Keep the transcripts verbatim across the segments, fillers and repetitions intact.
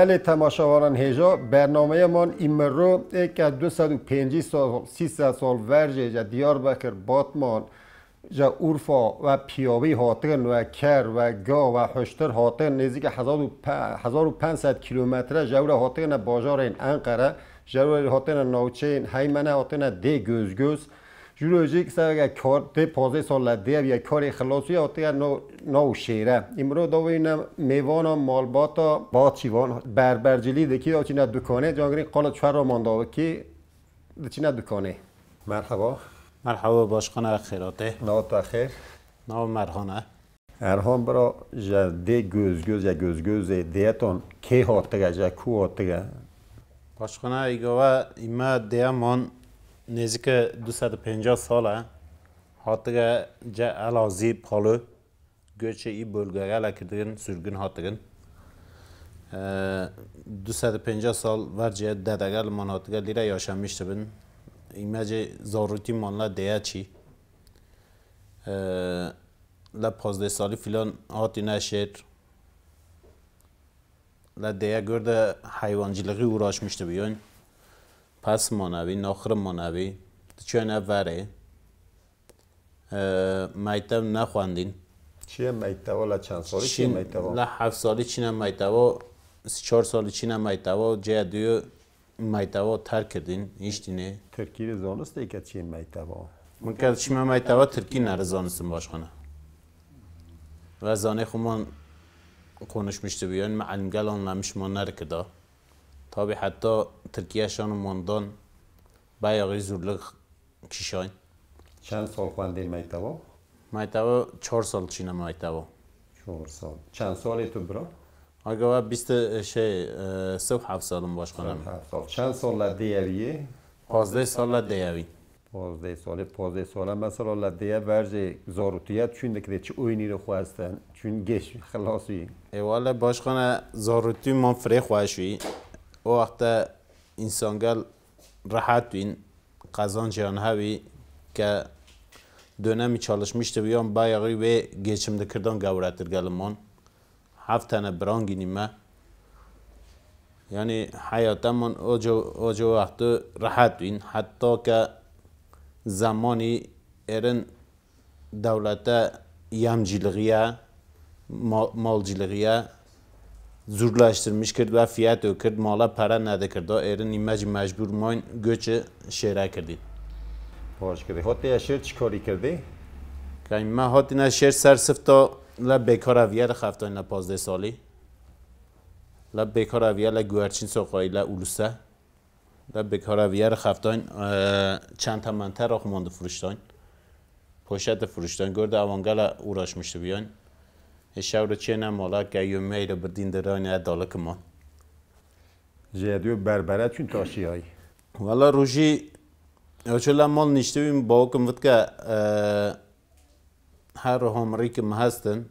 Gelê temaşevanan hêja, bernameya man îmiro êke du sed û pêncî sal, sî sed sal ver jê ji Diyarbekir, Batman, ji Urfa ve piyawî hatin ve ker ve ga ve huştir hatin, nêzîkî hezar û pe-, hezar û pênc sed kîlometre ji ewre hatine bajarên Enqere, ji ewre hatine navçeyên Heymene, hatine dê Gözgöz. Jûlojîk seveke kar tê pazdeh sal le dêv ye karê xilasî ya tê no, no şêre. Îmro dawîne mêvana malbata Baçîvan berbercilî dikî ya çîne dukane, cangirî qala çuher roman daviki diçîne dukane. Merhaba. Merhaba, başxana xêratê. Nava te xêr. Nava Merhane. Erhan bira, ji dê Gözgöz ya Gözgözê dêyetan kê hatige, ji ku hatige? Başxana îgava îme dêyeman nêzîke du sed û pêncah sal e. Hatige ce Elazî Palo. Göçê î bölgegele kirdigin, sürgün hatigin. Ee, du sed û pêncah sal verce dedegel man hatige lîre yaşamiştibin. Îme cê zarûtî man le dêye çî. Ee, le pazdeh salî filan hatîne şêr. Le dêye gör de heywancilixî uğraşmıştı biyon. Pes manevî, naxir manevî. Diçiyone verê. Ee, meytev nexwendîn. Çiye meyteva, le çend salî çiye Çin, meyteva? Le heft salî çine meyteva, si çar salî çine meyteva, cê diyo meyteva terk kirdîn, hiştînê. Tirkî de zanistê ke çiye meyteva? Min ke çime meyteva Tirkî nere zanistim başxana. Ve zanê xuman konuşmuştu biyon, me elimgel anlamış ma nerikirda. Tabi heta Tirkiye şan û mandan bayağı zurluk kişayn. Çend sal xwendê meyteva? Meyteva çar sal çîne meyteva. Çar sal. Çend salê tu bira? Agava bîst, şey, e, sih heft salim başkanım. Heft sal. Çend sal le dêyeviyê? Pazdeh sal le dêyevî. Pazdeh salê, pazdeh sala mesela le dêye vercê zarûtiye çûn dikirê çi oynî re xwestin, çûn geç xilas wî. E, wale başkana zarûtî man firê xweş wî. O wexte însan gel rehet wîn, qezancê an hewî ke dönemî çalışmıştı wî an bayağı wê geçim dikirdan gewretir gel man. Heft tane birangînî me. Yani heyata min o co, o co wextu rehet bîn. Heta ke zemanî êrin dewlete yemcîlixiye, ma-, malcîlixiye zûrlaştirmiş kir ve fiyeto kir, mala pere nedikirda. Êrin îme jî mecbûr mayn göçü şêre kirdîn. Baş kirdî. Hotê şêr çi karî kirdî? Kay me hatine şêr ser sifta le bêkara viye de xeftayne pazdeh salî. Le bêkara viye le guerçîn soqayî le uluse. Le bêkara viye de xeftayn, e, çenta menta ra xuman difuruştayn. Poşet difuruştayn. Gör de ewan gela uğraşmıştı biyan. E şev re çê ne mala ke yomey re birdîn de rayne dalıkı man. Jê diyor berbere çün taşıyay. Valla rojî, ya çöla mal niştibîm, bawokim vit ke, e, her hamirî ki mi hestin,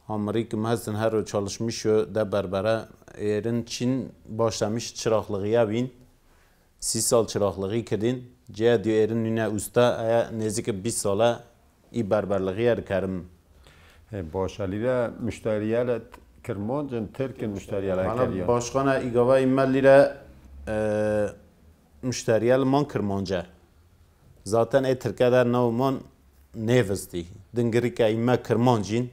hamirî ki mi hestin her ro çalışmış yo de berbere, êrin çin başlamış çıraqlığıya bîn, sî sal çıraqlığı kirdin, ceye diyor êrin nüne usta, aya nêzîkî bîst sala î berberlixî ye dikerim. He, baş e, lîre muşteriyel kirmancin, tirkin muşteriyel keriyan. Başkana îgava îme lîre, e, muşteriyel man kirmance. Zaten ê tirke der nav man nêvistî. Dingirîke îme kirmancîn.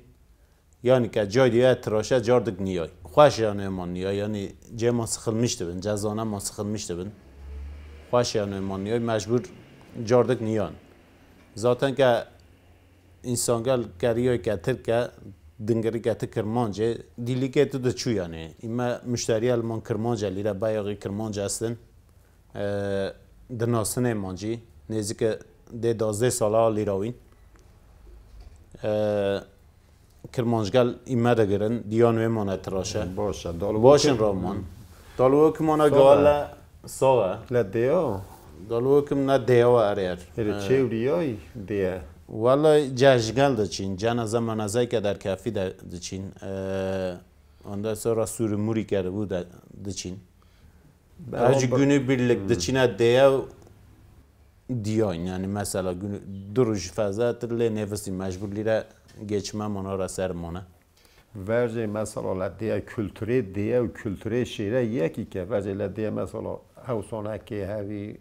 Yani ke cay diye tiraşe cardik niyay. Xweş yani man niyay. Yani cê man sıkılmıştı bin. Cezana man sıkılmıştı bin. Xweş yani man niyay. Mecbur cardik niyan. Zaten ke İnsan gel keriyo ke Tirke, dingirî ke ti Kirmancê, dîlîkê tu diçû yani. Îme muşteriyel man Kirmancê lîre, bayağı Kirmancê estin. E, dinasinê man cî, nêzîke dê dazdeh sala lîra wîn. E, Kirmanc gel îme digirin, diyan wê mane tiraşe. Baş e, dalwo Başin kim? Roman. Dalwo kim ana Sağ ol. Gala Sax e. Le deya? Dalwo kim ne deya we erê er. Hele Ee, çêwriyay deya. Wallay cejgel diçîn. Cenaze menazeyke derkefî de diçîn. Ee, ondan sonra suri muri keribû de diçîn. Beraber- Ev jî günü birlik Hmm. diçîne deya diyayn. Yani mesela günü du roj feza tir lê nêvistî mecbur lîre geçime mona ra ser mone. Vercê mesela le dêya kulturê, dêya û kulturê şêre yekî ke. Vercê le dêya mesela hewsanekê hevî,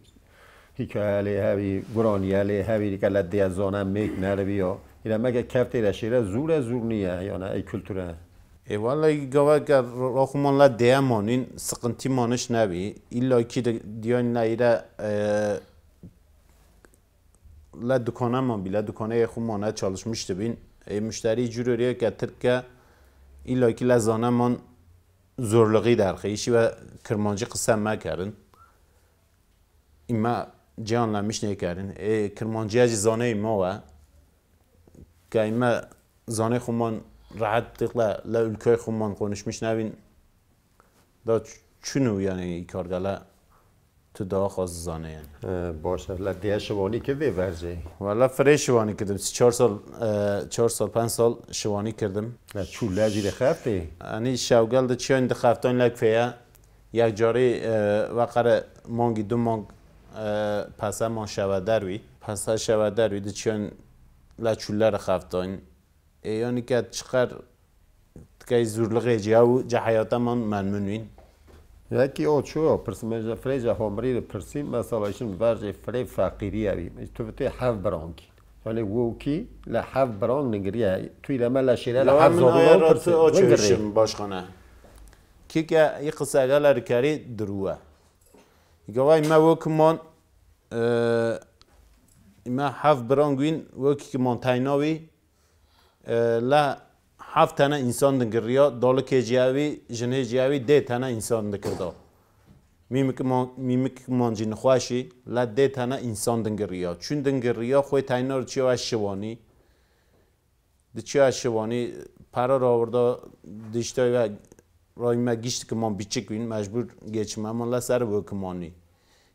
hîkayelê hevî, guraniyelê hevî, dike le dêya zane mêk neribî ya. Îre me ke keftê re şêre zûr e, zûr niye, yani ey kulture. E, vallahi gava ke ro-, roxuman le dêya manîn, sıkıntı manış nebî. İlla ki de diyan le îre, e, le dükana man bî, le dükana yê xu mane çalışmış dibîn. E, müşteri cürü rê ke Tirk ke îlla ki le zane man zorluğu derxe. Îşî ve Kirmancî qise mekerin. Îme ciyan le miş nêkerin. E, Kirmancîya jî zaneyê ma we. Ke îme zanê xu man rahat tıkla le ülkey xu man konuşmuş nebîn. Da ç-, çün û yani î kargele tu daha xwaz zane yani. He, baş e. Le diye şivanî kirdê vercê? Valla firê şivanî kirdim. Çar sal, e, çar sal, pênc sal şivanî kirdim. Le çû le jî de xeftê? Ani şewgel de çiyan de xeftan lek feye. Yek carî, e, veqere mangî du mang, e, pese man şeve derwî. Pese şeve derwî de çiyan le çû le re xeftan. E, yani ke çiqer dikey zûrlixê ciya û ci heyata man memnun wîn. Yekî o çû, pirs-, me ji firê ji Homirî re pirsî, mesela, îşin vercê firê feqîrî ye bî. Tu vê tê hev birang. Yani wokî le hev birang nigiriye. Tu îre me le şêre le hev zorlixê pirsî. Nigirê. Başkane. Kike î qisege le rikerî dirû e. Gavay me wok man, e, me hev birang wîn, wokî ki man teyna wî, E, le heft tene însan dingiriya, dalikê ciyawî, jinê ciyawî dê tene însan dikirda. Mîmik man, mîmik man cî nixweşî, le dê tene însan dingiriya. Çün dingiriya, xwê teyna diçiya şivanî. Diçiya şivanî, pera rawirda, diştay ve ray me gişt ki man biçik wîn, mecbur geçime man le ser wê ki manî.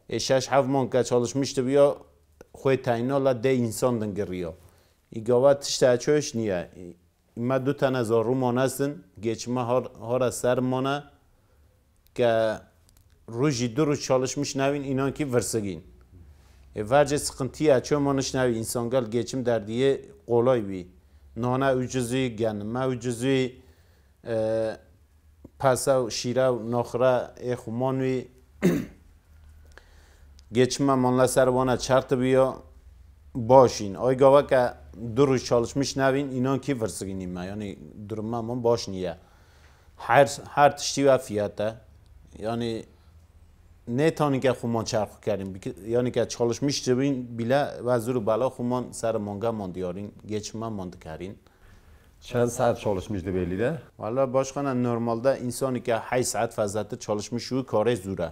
E, şeş heft man ke çalışmış dibiya, xwê teyna le dê însan dingiriya. Î gava tişte çoş niye. Î me du tene zarû manestin, geçime har, hara ser mane ke rojî du roj çalışmış nevîn, înan ki virsigîn. E, vercê sıkıntıya ço maniş nevî, însan gel geçim derdiye kolay bî. Nane ucuzî, genime ucuzî, e, pese û şîre û noxre ê xuman wî. Geçime man le ser vana çert biya başîn. Ay gava ke du roj çalışmış nevîn, înan ki virsigînî me. Yani duruma man baş niye. Her, her tiştî ve fiyat e. Yani ne tanî ke xuman çerx kerin. Biki-, yani ke çalışmış dibîn bile ve zûr û bela xuman ser manga man diyarîn. Geçime man dikerîn. Çend saet çalışmış dibe lîre? Valla başkana normalde insanî ke heşt saet fazlatir çalışmış û karê zûre.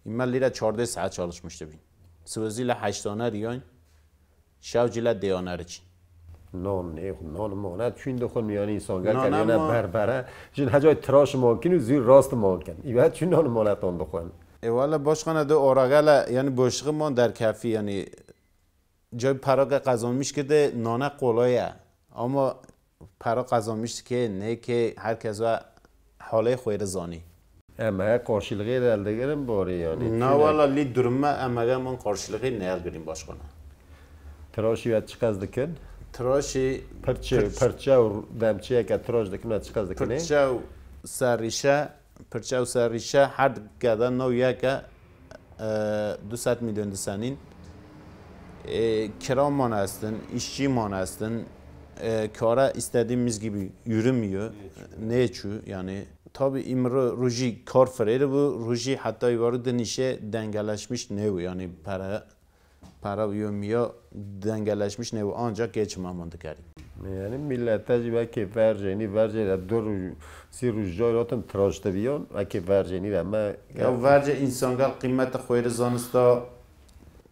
Îme lîre çardeh saet çalışmış dibîn. Sibizî le heştane riyayîn, şev cî le dêyane riçîn. Non, nê, non mane çûn dixwin, yani însan gel Nane keriyene ma- berbere. Jin hecay tiraş man kin û zûr rast man kin. Îve çûn non mane ton dixwin. E, valla başkana de oragele, yani boşluğu man derkefî, yani cay para ke qazanmış kirde nane kolay e. Ama para qazanmış dike, neke herkes ve halê xwê re zanî. Em he karşılığı re eldigirin bari yani. Na wala lî duruma em he man karşılığı ne elgirin başkana. Tiraşî ve çiqas dikin? Tiraşî Pirçe, pir- pirçe û demçeyeke tiraş dikin ve çiqas dikin? Pirçe û serrîşe, pirçe û serrîşe her gede nav yeke, e, du sed milyon disenîn. E, kira man estin, işçi man estin. E, kara istediğimiz gibi yürümüyor. Neçu yani. Tabi imro ruji kar firêri bu, ruji hatta yuvarı denişe dengeleşmiş ne bu yani para, para yomiya dengeleşmiş ne bu ancak geçim aman dikari. Yani millete jî wekî vercênî, vercê re du roj, sî roj cayratin tiraştibiyan, wekî vercênî re me Ya vercê însan gel qîmeti xwêri zanista,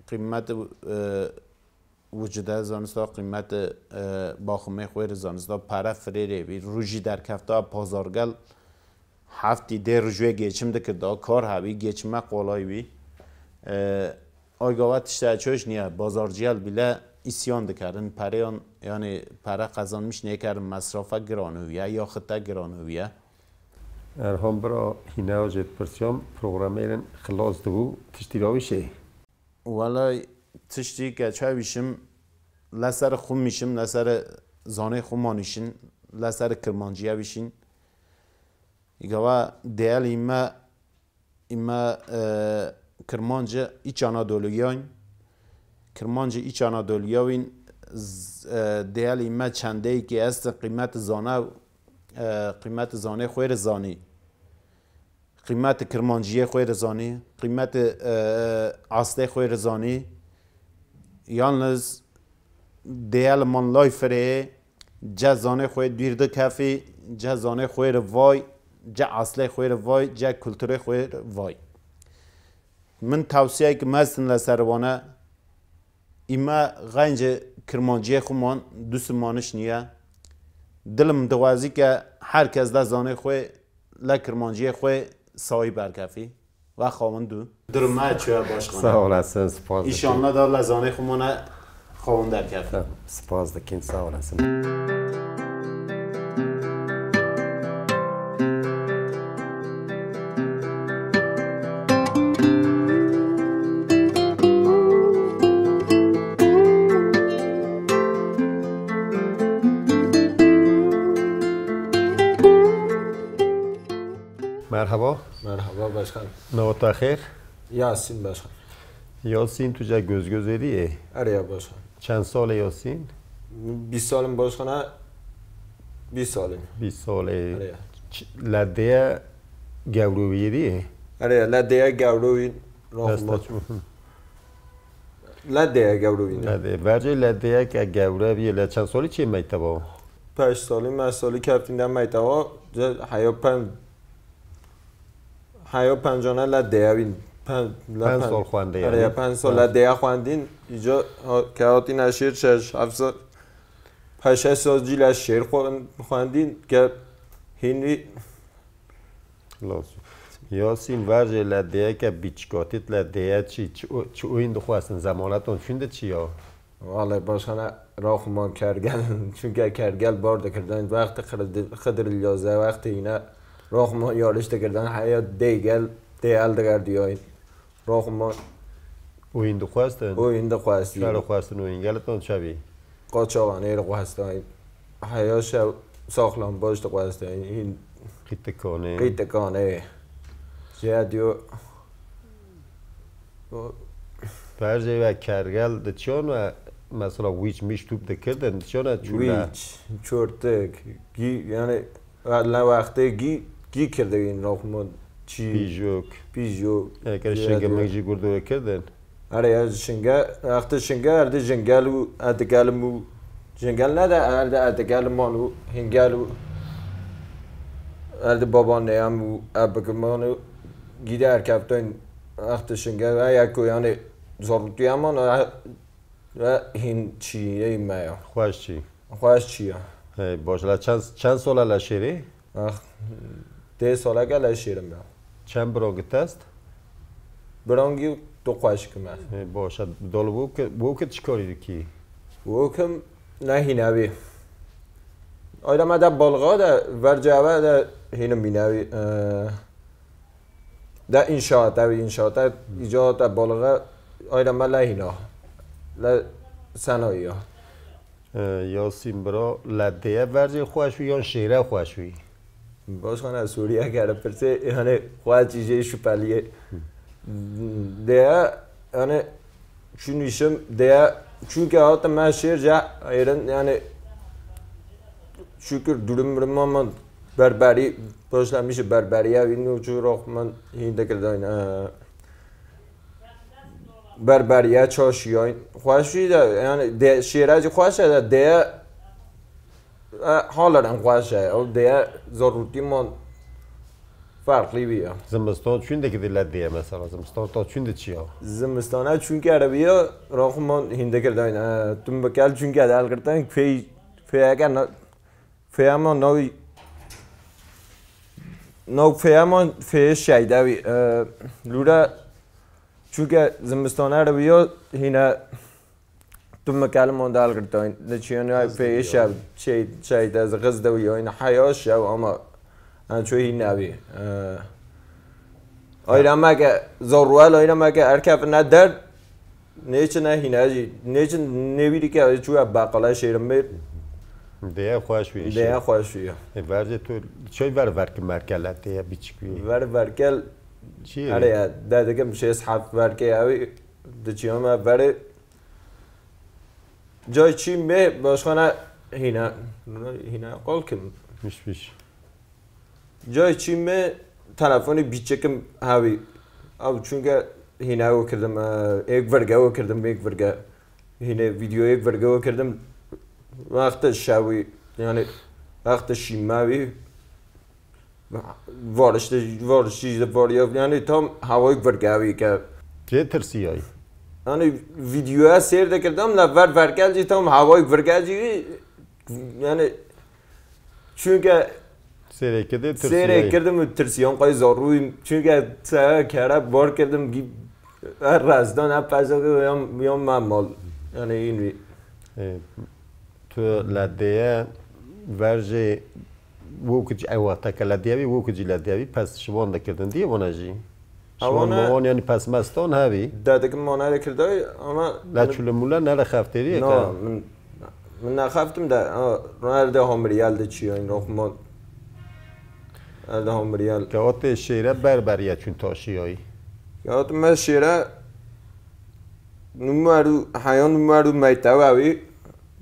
qîmeti, e, wicide zanista, qîmeti, e, baximê xwêri zanista, pere firêrê bî, rojî derkefta pazar gel heftî dê roj wê geçim dikirda, kar hebî, geçime kolay bî. E, Ay gava tişte çoş niye, bazarciyel bile isyan dikerin, pereyan, yani pere qazanmış nêkerin, mesrafa giran hûye, yaxite giran hûye. Erhan bira, hîne jê pirsiyan, programêrin xilas dibû, tiştî rawîşê? Welay tiştî ke çawîşim, le ser xwe mişim, le ser zanê xwe manîşin, li ser kirmancî ye bişîn. Gava dêyelî me, î me, e, kirmancî Îç Anadolî yayîn. Kirmancî Îç Anadolî yayîn, z-, e, dêyelî me çendeyekî estin qîmet zane, e, qîmet zanê xwe re zanî. Qîmetê kirmanciyê xwe re zanî, qîmetê, e, aslê xwe re zanî. Yalniz dêyel man lay firê, ce zanê xwe dûr dikefî, ce zanê xwe re vay, ce aslê xwe re vay, ce kulturê xwe re vay. Min tewsiyeyek mezin li ser wan e. Î me xencê kirmanciyê xwe man du simaniş niye. Dilim dixwazî ke her kes le zanê xwe, le kirmanciyê xwe sawî berkefî. Ve xawindu. Durum me çûye baş xane. Sağ olasın, spas dikim. Înşallah da le zanê xwe mane xawin derkefî. Spas dikin, sağ olasın. Merhaba. Merhaba başkan. Navê te xêr? Yasîn başkan. Yasîn, tu ca Gozgozê dî yê? Erê ya başkan. Çend sal e Yasîn? Bîst salim başkana, bîst salim. Bîst sal e. Erê ya. Ç-, le dêye gewro wî dî yê? Erê ya, le dêye gewro wî. Desta rahmet. Çi? Le dêye gewro wî. Le dêye. Vercê le dêye ke gewre bî, le çend salî çê mekteba? Pênc salî, me salî keftîn de mekteba, ce heya pênc, heya pêncane le dêye wîn. Pênc, le Pênc pênc. Sal xwendê Erê yani. Ya, pênc sal Ha. Le dêye xwendîn. Îca ha-, ke hatîne şêr şeş, heft sal, pênc şeş sal cî le şêr xwe-, xwendîn, ke hînî Lazim. Yasîn, vercê le dêyeke bîçikatît le dêye çi, çi o-, çi oyun dixwestin, zemaneton çûn de çi ya? Vallahi başkana raxman kergel, çunke kergel bar dikirdin, wextê Xid-, Xidir Lyaze, wextê yine raxman yarış dikirdin, heya dêgel, dêyel digerdiyayin. Raxman Oyun dixwestin? Oyun dixwestin. Çi dixwestin oyun? Geleton çavî? Qaçaxanê dixwestin. Heya şev saklambaç dixwestin. Hîn Qîtikanê. Qîtikanê. Jê diyo. Vercê ve kergel diçon ve mesela wîç miş tûp dikirdin, diçon ve çûla? Wîç, çortik, gî, yani, le wextê gî, gî kirdigîn raxman çî. Pîjok. Pîjok. Eke Jê şinge diyo. Min jî gurdo kirdin. Erê, ez şinge, wextê şinge erdê jingel û edigel û jingel ne de erdê edigel man û hingel û erdê babaneyem û ebik man û gîde erkeftin wextê şinge ve yeko yani zorûtiye man e, ve hîn çîyê me ya. Xweş çî. Xweş çî ya. Hey, baş, la çend, çend sola le şêrê? Ax, dê soleke le şêrim ya. Çend birongit est? Birongî du xweşikim e. Ê, baş e. Dol wok, wok çi karî dikî? Wokim ne hînevî. Ayda me de balga de vercave de hînim hînevî. E, de înşaat, ev înşaat, îca te balga ayda me le hîna. Le senayiya. E, Yasîn bira, le dêye vercê xweş wî yan şêre xweş wî? Başkana Sûriye kere pirsê, yani xweş çî jê şüpheliyê. Dêye, yani çûnîşim dêye, çunke hatim me şêr ce êrin, yani şükür durum durum ama berberî, başlamışı berberiye, wî nû çû rox min hîn dikirdayn, e, berberiye çaşiyayn. Xweşî de, yani de, şêre jî xweş e de, dêye, e, halaran xweş e. Ew dêye zarûtî man farqlî bî ya. Zimistan çûn dikidî le dêye mesela. Zimistan ta çûn diçiya? Zimistana çûnke erebiya, rox man hîn dikirdayn. E, tu mikel çûnke de elgirtan, fey, feyeke na-, Feyama navî, nav feyama feyê şeyde wî. E, lûre çûke zimistane re wîyo hîne tu mikelman dal girtayîn. Li çiyonî feyê şev, şey, şeyde, zi xiz de wîyo hîne heya şev ama en çû hîne wî. E, ayrameke, zorwel ayrameke erkefine der, nêçine hîne jî, nêçin nêwîrî ke çûye beqale şêrin mêr. Dêye xweş wî. Dêye xweş wî. E, vercê tu çay ver verki merkele dêye biçik wî. Ver verkel. Çi? Erê ya, de dikim şêst heft verkê ew diçiyam me verê. Cay çî me başxana hîna. Hîna qol kim? Miş miş. Cay çî me telefonî biçikim hewî. Ew çunke hîna ew kirdim, e, êk virge ew kirdim, êk virge. Hîne vîdyoyêk virge ew kirdim. Wextê şewî, yani wextê şîmewî. Varişte, variştî de var ya, yani tam hewayêk virge wî ke. Kê tirsiyayî? Yani vîdyoya sêr de kirdim, la ver verkel jî tam hewayêk virge jî, yani çünkü Sêrê kirdê tirsiyayî. Sêrê kirdim û tirsiyam qey zarûyim. Çünkü se kere bar kirdim, gi-, her rezdan hep pezek yan, yan me mal. Yani in wî. E, tu ledeye verjê Wokî ew wexteke lediyevî, wokî lediyevî pes şivan dikirdin. Diye vana jî. Şivan Ewana mawan yani pes mestan hevî. Dedik mana de kirdayî ama La çule mula nere xeftêriyê Na, ke. min, min nexeftim de, ha, erde hamiriyel de çi yani, roxman. Erde hamiriyel. Ke o tê şêre berberiye çün taşiyayî. Ya tu me şêre numaru, heya numaru meytewe wî,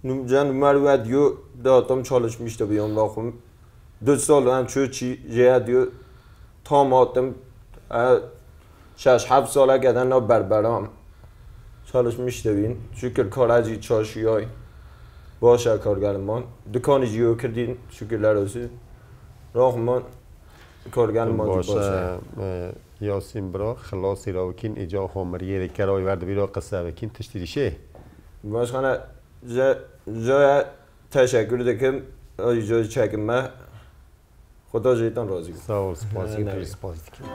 num-, ca numaru ve diyo, de tam çalışmış de biyom laxum. Du sal em çû çî, jê diyo, tam hatim, e, şeş heft saleke de na berberam. Çalışmış de bîn. Şükür kara jî çalışiyay. Baş e kargeriman. Dukanî jî yo kirdîn. Şükürler olsun. Rahman kargeriman jî Baş baş e. e, e, Yasîn bira, xilasî ra bikîn, îca xo miriyê rê kerayî ver dibî ra qise bikîn, tiştî dîşê. Başxane, je, je teşekkür dikim. Ay, je çekim me. Xuda jê tan razî be. Sağ ol, spas dikim, spas dikim.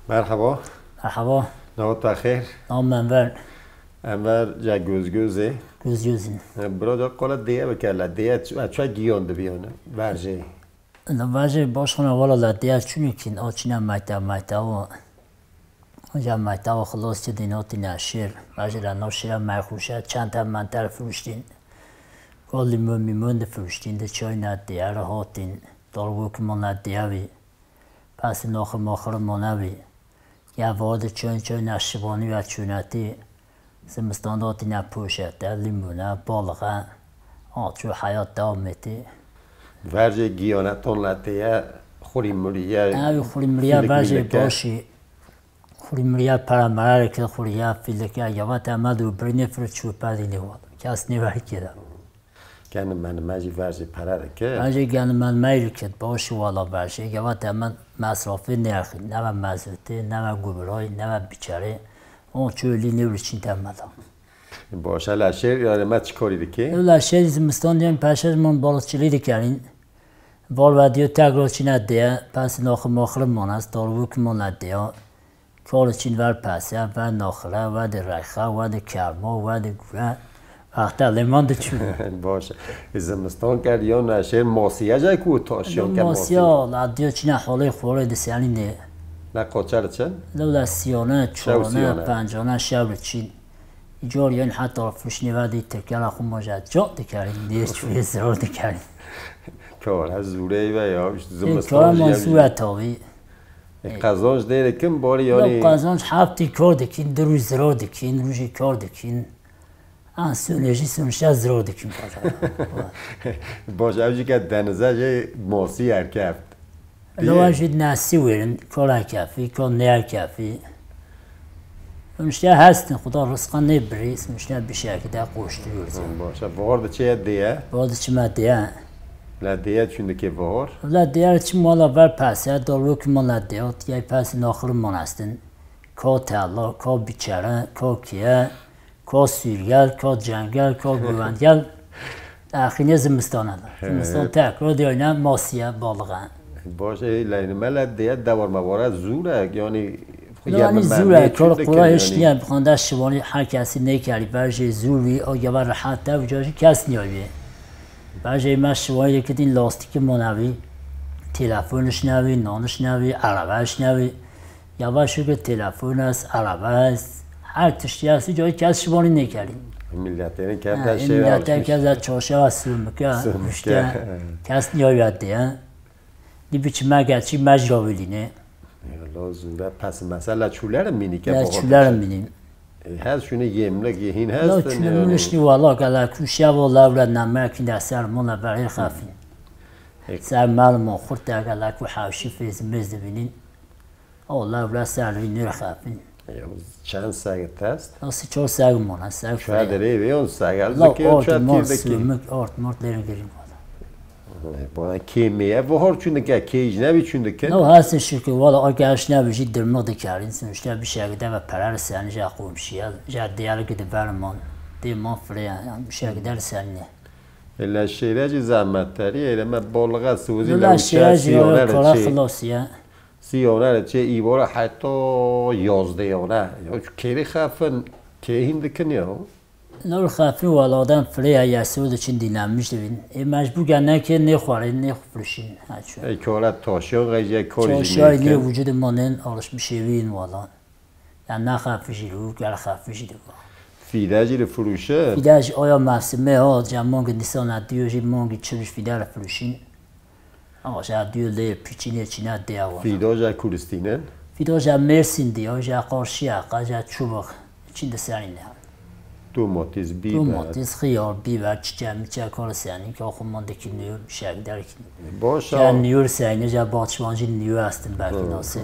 Merhaba. Merhaba. Navê te xêr? Navê min Enver. Enver, ca Gözgöz e. Gözgöz in. E, bira ca qala dêye bike, la dêye ç-, e, çi giyan dibiyan, verjê. La verjê baş xana wala la dêye çunikin, o çine meyte, meyte o. Ca meyte o xelas çi din o tine şêr. Verjê la no şêra meyxuşe, çente menter furuştin. Ko limon mimon de furuştin, de çay ne dêye, rahatin. Dal wok mon la dêye wî. Pesî naxir maxir mane bî. Ya va di çöyn çöyn şivanî ve çûnetî. Zimistan de hatîne poşete, lîmûne, balığa. Açû heyat devam etî. Vercê giyane ton letê ye, xurî murî ye. Ew xurî murî ye, vercê başî. Xurî murî ye, pere mere rê kir, xurî ye, fîlike, yava te me dû birînê fir çû perdî lê wal. Kes nêverkê de. Genime nime jî verjê pere dike. Verjê genime nime jî dike, baş wala verjê. Gava te min mesrafê nêrxî, neve mezûtê, neve gubiray, neve biçerê. O çölî nêwri çîn te me da. Baş e, leşêr, yani me çi karî dike? Ew leşêr zimistan diyen peşeş min balıkçılığı dikerîn. Var ve diyor tekrar çine diye, pes naxı maxırı manas, dalvuk mana diye. Kar çîn ver pese, ver naxire, ver di reyxe, ver di kermo, ver di gure. Wexta lê man diçû. Baş. Zimistan kerd, yan şêr masiye jay ku taşiyan kerd masiye. Masiya, la diyo çine holê xorê di senî ne. La qoçer çi? Lewla siyane, çorane, pencane, şev çîn. Îcar yên heta fişnê ve dî tirkela xwe moja çok dikerin, dê çûyê zor dikerin. Kar ez zûreyî ve ya, işte zimistan. Kar man zûre tabii. E, qazanç dê dikin, barî yanî. Qazanç heftî kar dikin, du rûj ziro dikin, rûjî kar dikin. An sûnê jî sûnşa ziro dikin. Baş, ev jî ke denize jê mosî erkeft. Lo jî nesî wêrin, kar erkefî, kar nêerkefî. Sûnşa hestin, xuda rizqa nêbirî, sûnşa bişekî de qoştû yûrze. Baş, e, vahar diçe ye dêye? Vahar diçime dêye. La dêye çûn dike vahar? La dêye çim wala ver pese, dalwek min la dêye, ot yay pes naxir min estin. Ka tela, ka biçere, ka kiye, ka sûrgel, ka cengel, ka guvendgel. Axînê zimistana da. He. Zimistan tekrar diyayne masiye, balığa. Baş, e, leyni me la dêye dewar me vare zûr e, yani Yanî zû ye, kar qura hiç niye, bi xanda şivanî her kesî nêkerî, berjê zû wî, o gava rehet e, uca jî kes niye wî. Berjê me şivanî dikidîn lastîkî mona wî, telefon iş ne wî, nan iş ne wî, erebe iş ne wî. Gava şûke telefon est, erebe est, her tiştî est, uca kes şivanî nêkerî. Milletlerin Ha, kevde ê şêr milletler alışmış. Kevde çarşewa sumike, Sumike. Işte, kes niye wî diye. Dî biçime geçî me jî rawilîne. Yala zûre pes mesela çûlerim mînî ke Ya bahar çûlerim pes. Mînî. E, hez şûne yemlik hîn La hez çûne yani. Min ştî wala gela ku şev o lawre namek de ser mona berê xafîn. E. Ser mal mo xurt de gela ku hawşî fêz mêz dibînin. O lawre ser wî nir xafîn. E, çend seg test? Nasıl çok seg mona, seg Çuha fre. Derê ve yon seg el La dike, ort çuha mort tîr dike. Sumik, ort mort lerin girin wala. Bana kêmê ye, vihor çûn dike, kêj nebî çûn dike. No, hestin şükür, wala o gelş nebî jî dirmik dikarin, sonuçta bir şekilde ve pere li senî ja komşiye, ja diğer gidi verman, dê man freya, yani bir şekilde li senî. Ele şêre jî zehmet terî, ele me bolga siwizî Bila lewçe şêre jî siyonere kara çê. Xilosiye. Siyonere çê îvora heta yazdeyane. Ya şu kêrî xefin, kê hîn dikin ya. Nol xafî wala dem firê heye, sewd için dinlenmiş dibin. Ê mecbûr gel neke nêxwarin, nêxfirişin. Ha, çu. Ey kore taşiyan qeyciye kore jî Taşiyan nêkin. Nê vücudu manen alışmış evin wala. Ya ne xafî jî lu, gel xafî jî dibu. Fîde jî li firûşe. Fîde jî aya mevsime ha, cem mangî Nîsan diyo jî mangî çiliş fîde li firûşin. Ama ja diyor lê piçine çine diye var. Fîda ja Kurdistî ne? Fîda ja Mersin diye, ja karşıya, ja Çubuk. Çin de senin ya. Domates, biber. Domates, xiyar, biber, çiçek, miçek, kar senin ki oxuman de ki nüyor, bir şey der ki. Boş Ja al. Nüyor senin, ja bahçıvancı nüyor astin belki nasıl.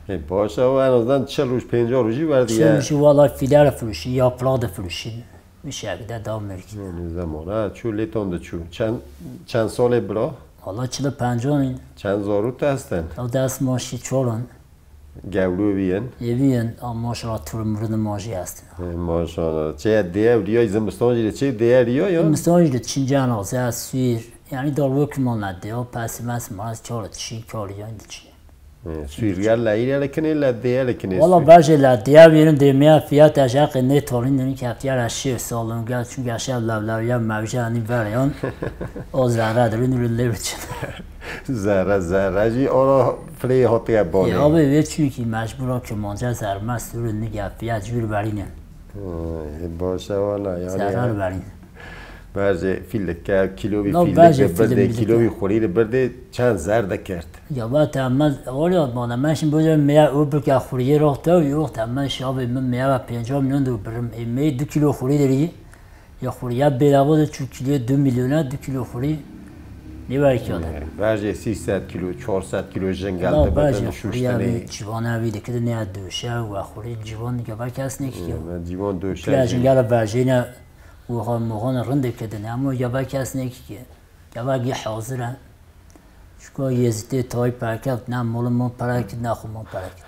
E, boş al, en azından çil roj, pêncah rojî verdi Çil ya. Rojî valla fîde de firuşin, yaprağı da firuşin. Bir şekilde devam ettik. Yani zamana çû lê ton de çû. Çend, çend salê bira? Valla çil û pênc in. Çend zarû te hestin? Ew dest maşî çor in. Gewlû vî in? Ê vî in, ama maşallah tur mirin maşî hestin. Ê, maşallah. Çeye diye diye zimistan jî de çê diye diye ya? Zimistan jî de çincan azya, suîr. Yani dalwek mona diye, o pesi mes mas çor çi kar yani çi. Sûriyel le îre li kinê le diye li kinê Valla sûr. Bajê le diye vîrin dê miya fiyat eşaqê nê tolin din keftiya ra şêf salon gel çünkü aşağı lavlaviya mevjanî veryan. O zerre dirin ürün lê biçin. Zerre zerre jî ora firê hotiye bonê. E, abi ve çünkü mecbura ki monca zermez ürün nige fiyat jür verine. Baş e valla yani. Zarar verine. Berjê fîlike, kîlovî No, fîlike berjê birdê, fîlike. Kîlovî xurî li birdê çend zer dikert? Ya va te me, olê bana, me şimdi böyle meya öbürke xuriyê rohte yok, te me şabê min meya ve pêncah milyon de birim. E, me du kilo xurî deri, ya xuriya bedava de çu kilo du milyona du kilo xurî. Ne var ki adam? Berjê sî sed kilo, çar sed kilo jingel La de berjê bedel xuriya şuştene. Ve civana ve de kede ne döşe ve xurî civan de var kes ne ki. Civan döşe. Kila jingel berjê ne Û xwe moxan rindek kedin, hemû gava kes nekî ke. Gava gî hazir e. Çiko Yezîdê tayî perkevt, ne molimon perekit, ne xumon perekit.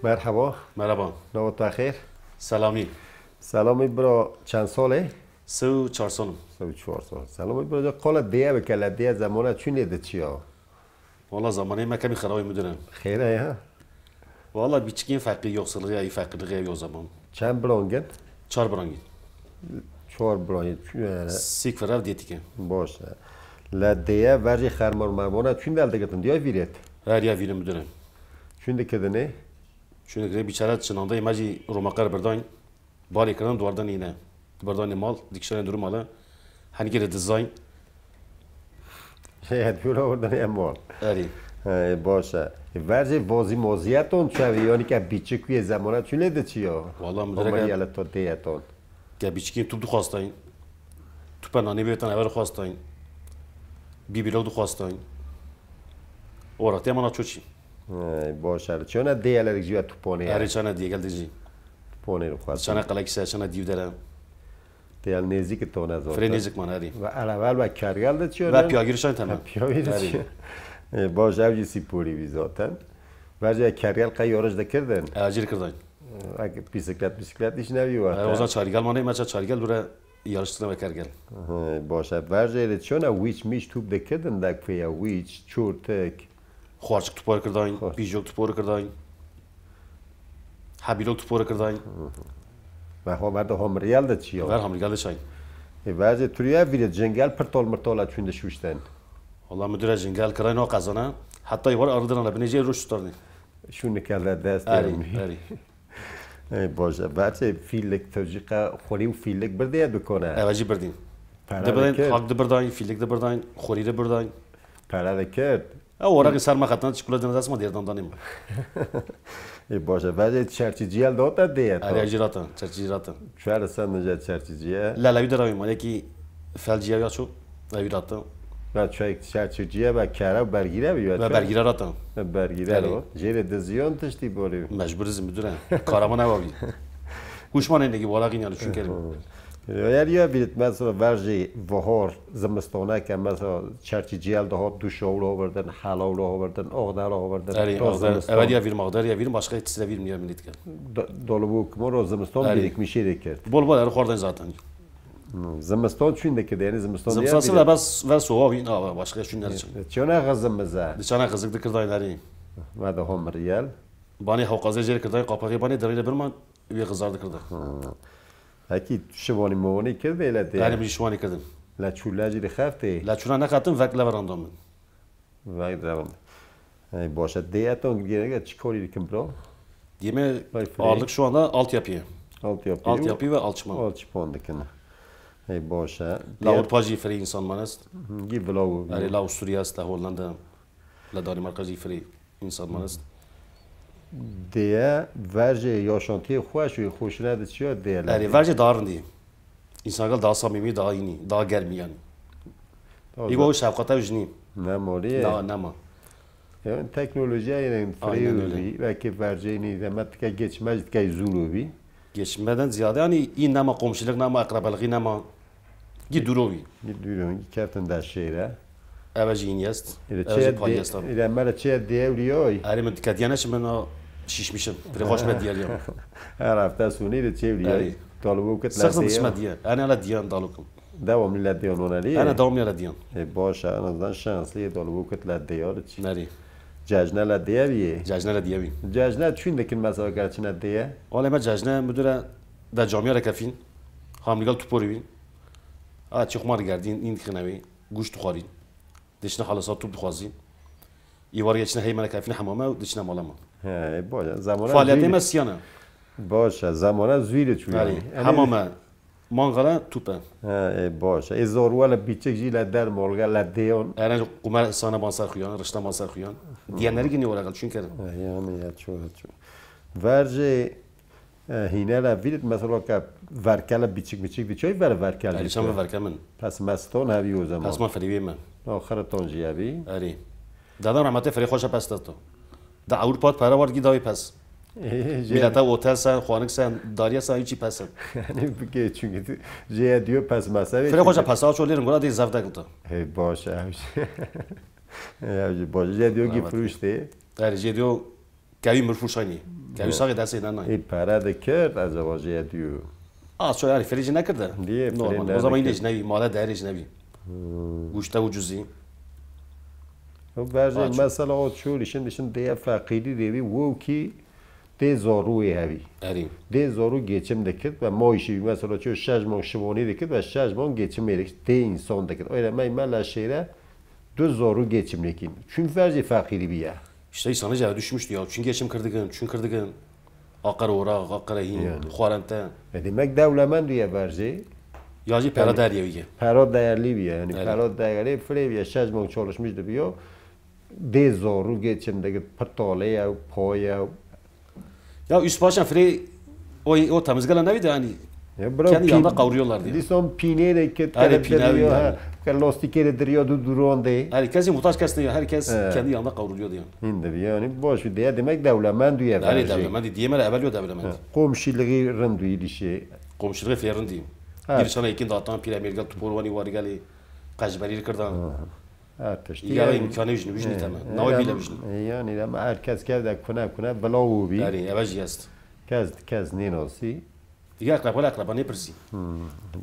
Merhaba. Merhaba. Nava te xêr? Selamî. Selamî bira, çend sal e? Sê û çar sal im. Sê û çar sal. Selamî bira, de qala diye bike, le diye zemane çûnê de çi ya? Wala zamanê me kemî xirab e, müdürüm. Xêr e ya? Wala biçikên feqîr, yoksulluğu ya, iyi feqirliği ya o zaman. Çend birangin? Çar birangin. Çar birangin. Çû yani? Sîk firav diye tike. Baş e. Le diye verjê xermar mermana çûn del digitin, diye vîret? Her ya vîre müdürüm. Çûn dikidinê? Çûn dikidinê, biçare çinandayê me jî romakar birdayn. Barê kirin duwardan îne. Duwardanê mal, dikişanê durum mala. Henî kere dizayn. Şey, dura oradan em mal. Erî. He, baş e. E, verjê vazî moziyeton çavî, yani ke biçik wî zemana çûnê de çi ya? Valla müdüreke Omar yale to diyeton. Ke biçikî tu dixwastayın. Tu pe nanê bêtan ever xwastayın. Bir blok dixwastayın. Ora te mana çoçî. He, baş e. Çona diyeler jî tu ponê. Erê çana diye geldi jî. Ponê xwast. Çana qelek se, çana dîv dere. Têl nêzîk tone zaten. Firê nêzik man, erî. Ve elevel ve kergel de çiyo. Ve piyagir şayn temam. Piyagir çiyo. Baş ev jî sîporî bî zaten. Verce kergel qey yarış dikirdin. Ev jî kirdayn. Ek bisiklet bisiklet iş nevî werte. Ozan çarîgel manê meça çarîgel dure yarıştırma ve kergel. Baş e. Verce de çona wîç mîç tûp dikirdin dek feya wîç, çortik. Xwarçik tupor kirdayn, pîjok tupor kirdayn. Hebîlok tupor kirdayn. Ve xwe ver de homriyel de çiyo. Ver homriyel de çay. E verce turiye vîre cengel pirtol mirtola çûn de şuşten. Wala müdüre cengel kirayno qezana. Hatta yvar ardıran la binê jê roş tutarnê. Şûnike li dest Erî, erî. Ey baş e. Verçê fîlik tewcîqa xwelî û fîlik birdê ye dikone. Eve jî birdîn. Dibirdayn, hak dibirdayn, fîlik dibirdayn, xwelî dibirdayn. Pere dikir. Ew oraqê ser me xetan çikula dina dest me dêrdan danê me. Ê baş e. Verçê çerçî ciyel dota dê ye. Erê jî rata, çerçî jî rata. Çer sen nija çerçî ciye. Lelewî de rawî ma, yekî felciya ya ço. Ew î rata. Ve çek çerçîciye ve kere û bergîre bî ve. Ve bergîre rata. Bergîre ro. Jêrê diziyon tiştî borî. Mecbur izin müdüre. Kahraman ewa bî. Huşmanê negî wala qîn yani çün kerim. Eğer ya bir mesela verjî vahor zimistonek mesela çerçîciyel de hot duş oğlu overdin, hal oğlu overdin, oğdal overdin. Eri, oğdal. Evet ya bir mağdar ya bir başka etkisi de bir milyar millet gel. Dolu bu kumoro zimiston birikmişi de kert. Bol bol er xwarden zaten. Zimiston çûn dikirdi, yanî zimiston Zimiston sila bes ver sowa wî, na başka çûn neriçin. Çona xizim bize. Di çana xizim dikir dayî nerî. Me de homir yel. Banê hewqazê jê kir dayî qapaxê banê derê le birman wê xizar dikirdi. Hekî şivanî miwanî kir vê le tê. Yanî min şivanî kirdin. Le çû le jî dixeftê. Le çûna nexeftin vek le veranda min. Vay devam. Hey, boşa dê eton girege çi korî dikin bro? Diyeme ağırlık şu anda altyapı. Altyapı. Altyapı ve alçıpan. Alçıpan dikin. Hey, boşa. La Avrupa jî firê insan manest. Gi vlog. Erê la Avusturya est, la Hollanda, la Danimarka jî firê insan manest. Dê verjê yaşantiyê xweş û xweşine de çiya dê. Erê verjê daha rindî. Însan gel daha samîmî, daha înî, daha germî yanî. Î go şefqata û jinî. Ne molî. Na, nema. Yani teknolojiya yine firêwî, belkî vercênî, demet dike geçme jî dike zûlo bî. Geçmeden ziyade yani î nema komşilik, nema eqrebelixî, nema gî dûro bî. Gî dûro bî, keftin de şêre. Eve jî înî est. Eve jî payî est. Îre me re çê dêwrî yoy. Erê min diketiye neşim min a şişmişim. Firê xweş me diyariya. Her hefte sonî de çêwrî yoy. Erê. Dalibo kit la. Sextim dişme diye. Ene la diyan dalokim. Dewamlî le diyan ona lî. Ene dewamlî le diyan. Ê baş e, en azından şanslî ye dalibo kit le diya çi. Nerî. Cejne le diye bî. Cejne le diye bî. Cejne çûn dikin mesela gerçine diye. Wale me cejne müdüre de camiya re kefîn. Hamlîgal tupor wî. A çi xumar gerdîn, în dixine wî. Guş dixwarîn. Diçine halisa tûp dixwazîn. Î warê çine heymene kefîne hemame û diçine mala me. He, boş. Zamana Faaliyetê me siyane. Boş. Zamana zûî de çû yani. Hemame, mangala, tûpe. He, e, boş. E, zor wele biçik jî le der molge le deyon. Ene qumar sana ban ser xuyan, rişta ban ser xuyan. Diyenleri gini wala gal çün kerim. He, yani ya çû, ya çû. Verjê E, hîne le vîrit mesela ke verkele biçik biçik di çay ver verkel. Erî çend verke min. Pes meston hevî o zaman. Pes ma ferî wê min. No xiriton jî hevî. Erî. Dada rahmetê ferî xweşe pes dato. Da Ewropa pere war gî dawî pes. Milete otel sen, xwanik sen, dariye sen, hiçî pes in. Yani bike çünkü jê diyor pes mese. Ferî xweşe pes aç olêrin gora dê zevdek to. Hey baş ev. Ev baş. Jê diyor ki firuştê. Erî jê diyor Kevî mirfûşanî. Kevî saxê destê ne nayê. Ê pere de kir, ez ê vajê ye diyo. A so yani firê jî nekirde. Diye firê. Normal. O zaman yine jî nevî, male değerê jî nevî. Guşte ucuzî. Verjê mesela o çûrî, şimdi şimdi dêye feqîrî rêvî wo kî dê zorû wê hevî. Erî. Dê zorû geçim dikit ve moyşî mesela çû şeş mong şivonî dikit ve şeş mong geçimê dikit. Dê însan dikit. Öyle me me le şêre du zorû geçim nekin. Çün verjê feqîrî bîye. İşte insanı caya düşmüştü ya. Çün geçim kirdigin, çün kirdigin. Aqer oraq, aqer hîn, xwarente. E, demek dewlemend bûye verjê. Ya jî pera derye bîye. Pera değerli bîye. Yani pera değerli firê bîye. Şeş mong çalışmış dibiyo. Dê zorû geçim dikit. Pirtolê ye, poye. Ya üst başa firê o, o temizgela nevi de hani kendi yanında kavuruyorlar diye. Dîson pînê de kit. Erê pînê de. Ke lostikê de diriyo du duron de. Erê kesî muhtaç kes ne ya. Herkes kendi yanında kavruluyor diye. Hindi yani boş bir diye demek dewlemend diye. Erê dewlemend diye. Mera evvel yo dewlemend. Komşiliği rind diye dişi. Komşiliği firê rind diye. Evet. Girişana yekin datan pîremêrgel tu porwanî warîgelê qejberî li kirdan. Her tiştî. Ya imkanê jin, jin teme. Nawe bîle jin. Yani de her kes kevde kune kune bila û bî. Erê, eve jî est. Kes, kes nênasî. Ya eqreba, eqreba nêpirsî.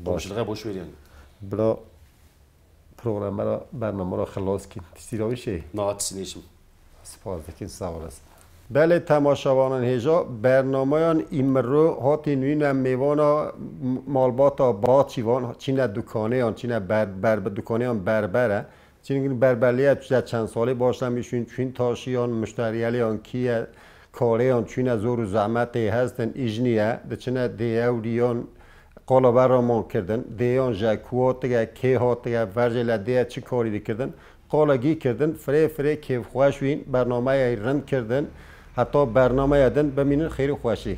Komşilixê boş ver yani. Bila programa ra, bernama ra xilas kîn. Tiştî ra wî şey. Na, tiştî nêşim. Spas dikin, sağ olasın. Belê temaşevanên hêja, bernameyan îmiro hatî nûne mêvana m-, malbata Baçîvan, çîne dukaneyan, çîne ber-, ber-, dukaneyan berbere. Çîn berberliğe çize çend salê başlamış, çün, çün taşiyan, müşteriyeliyan kiye, kareyan çüne zor û zehmetê hestin, îjniye, diçine dêewriyan, qala ve raman kirdin, dêyan je ku hatige, kê hatige, vercê le dêye çi karî dikirdin, qala gî kirdin, firê firê kêfxweş wîn, bernameyê rind kirdin, heta bernameyê din bimînin xêr û xweşî.